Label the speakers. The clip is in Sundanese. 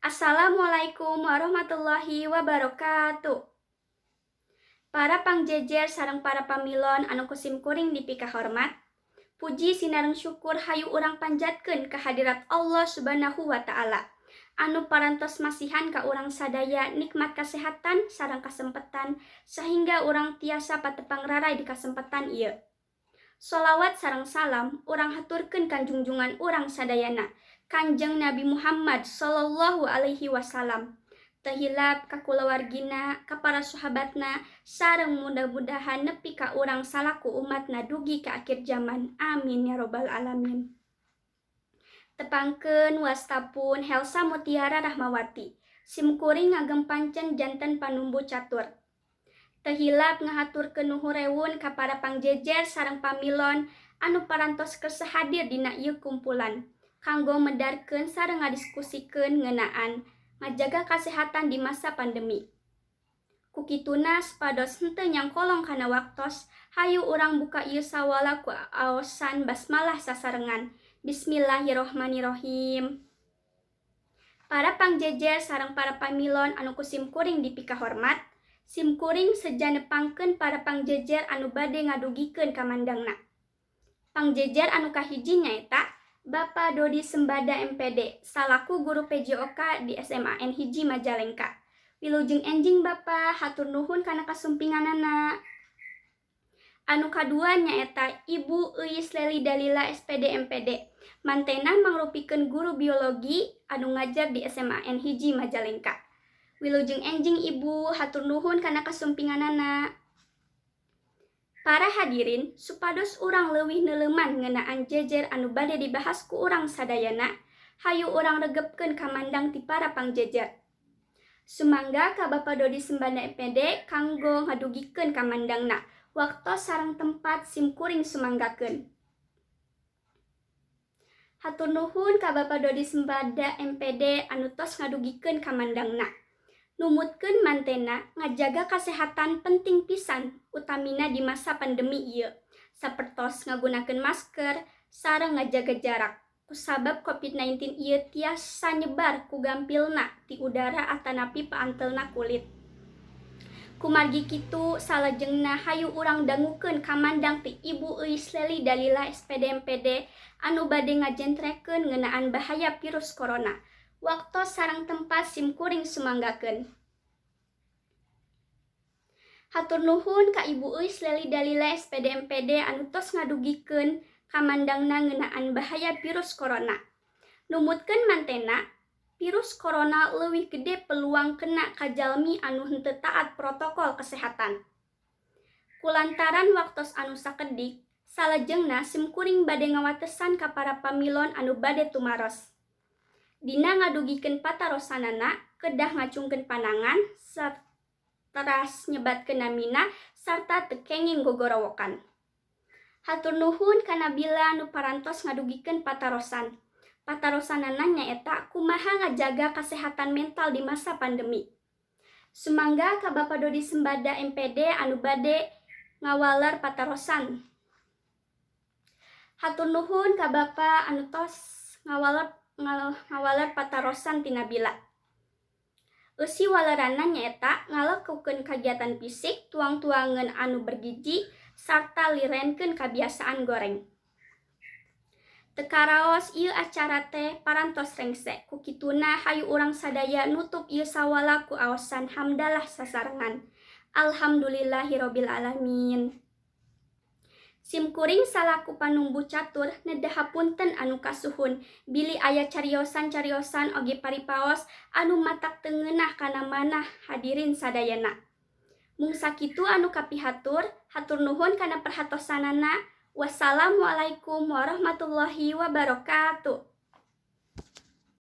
Speaker 1: Assalamualaikum warahmatullahi wabarakatuh. Para pangjejer sareng para pamilon anu ku simkuring dipikahormat, puji sinareng syukur hayu urang panjatkeun kehadirat Allah Subhanahu wa Ta'ala anu parantos masihan ka urang sadaya nikmat kesehatan sareng kasempatan sehingga urang tiasa patepang raray di kasempatan ieu. Solawat sareng salam urang haturkeun ka junjungan urang sadayana, Kanjeng Nabi Muhammad Sallallahu Alaihi Wasallam. Teu hilap ka kulawargina, ka para sahabatna, sareng mudah-mudahan nepi ka urang salaku umatna dugi ka akhir zaman. Amin ya robbal alamin. Tepangkeun, wasta pun Helsa Mutiara Rahmawati. Simkuring ngagem pancen janten panumbu catur. Teu hilap ngahaturkeun nuhun ka para pangjejer sareng pamilon anu parantos kersa hadir dina ieu kumpulan kanggo medarkeun sareng ngadiskusikeun ngeunaan ngajaga kasehatan di masa pandemi. Ku kituna, supados henteu nyangkolong kana waktos, hayu urang buka ieu sawala ku aosan basmalah sasarengan. Bismillahirrohmanirrohim. Para pangjejer sareng para pamilon anu ku simkuring dipikahormat, simkuring seja nepangkeun para pangjejer anu bade ngadugikeun kamandangna. Pangjejer anu kahiji nyaeta Bapak Dodi Sembada MPD salaku guru PJOK di SMAN 1 Majalengka. Wilujeng enjing, Bapak, hatur nuhun kana kasumpinganana. Anu kadua nyaeta Ibu Euis Leli Dalila SPD MPD. Mantena mangrupikeun guru biologi anu ngajar di SMAN 1 Majalengka. Wilujeng enjing, Ibu, hatur nuhun kana kasumpinganana. Para hadirin, supados urang leuwih neuleuman ngeunaan jejer anu bade dibahas ku urang sadayana, hayu urang regepkeun kamandang ti para pangjejer. Sumangga ka Bapak Dodi Sembada MPD kanggo ngadugikeun kamandangna. Waktos sareng tempat simkuring sumanggakeun. Hatur nuhun ka Bapak Dodi Sembada MPD anu tos ngadugikeun kamandangna. Numutkeun mantena, ngajaga kasehatan penting pisan, utamina di masa pandemi ieu. Sapertos ngagunakeun masker sareng ngajaga jarak. Kusabab COVID-19 ieu tiasa nyebar ku gampilna ti udara atanapi paantelna kulit. Kumargi kitu, salajengna hayu urang dangukeun kamandang ti Ibu Euis Leli Dalila SPD MPD anu bade ngajentrekeun ngeunaan bahaya virus corona. Waktos sareng tempat simkuring sumanggakeun. Hatur nuhun ka Ibu Euis Leli Dalila SPD MPD anu tos ngadugikeun kamandangna ngeunaan bahaya virus corona. Numutkeun mantena, virus corona leuwih gede peluang kena ka jalmi anu henteu taat protokol kesehatan. Kulantaran waktos anu sakedik, salajengna simkuring bade ngawatesan ka para pamilon anu bade tumaros. Dina ngadugikeun patarosanana kedah ngacungkeun panangan, teras nyebatkeun namina, sarta teu kenging gogorowokan. Hatur nuhun ka Nabila nu parantos ngadugikeun patarosan. Patarosanana nyaeta kumaha ngajaga kasehatan mental di masa pandemi. Sumangga ka Bapak Dodi Sembada MPD anu bade ngawaler patarosan. Hatur nuhun ka Bapak anu tos ngawaler patarosan ti Nabila. Eusi waleranna nyaeta ngalakukeun kagiatan fisik, tuang-tuangeun anu bergizi, sarta lirenkeun kabiasaan goreng. Teu karaos ieu acara teh parantos rengse. Ku kituna, hayu urang sadaya nutup ieu sawala ku aosan hamdalah sasarengan. Alhamdulillahirabbil alamin. Simkuring salaku panumbu catur nedah hapunten anu kasuhun bilih aya cariosan-cariosan oge paripaos anu matak teu ngeunah kana manah hadirin sadayana. Mung sakitu anu kapihatur, hatur nuhun kana perhatosanana. Wassalamualaikum warahmatullahi wabarakatuh.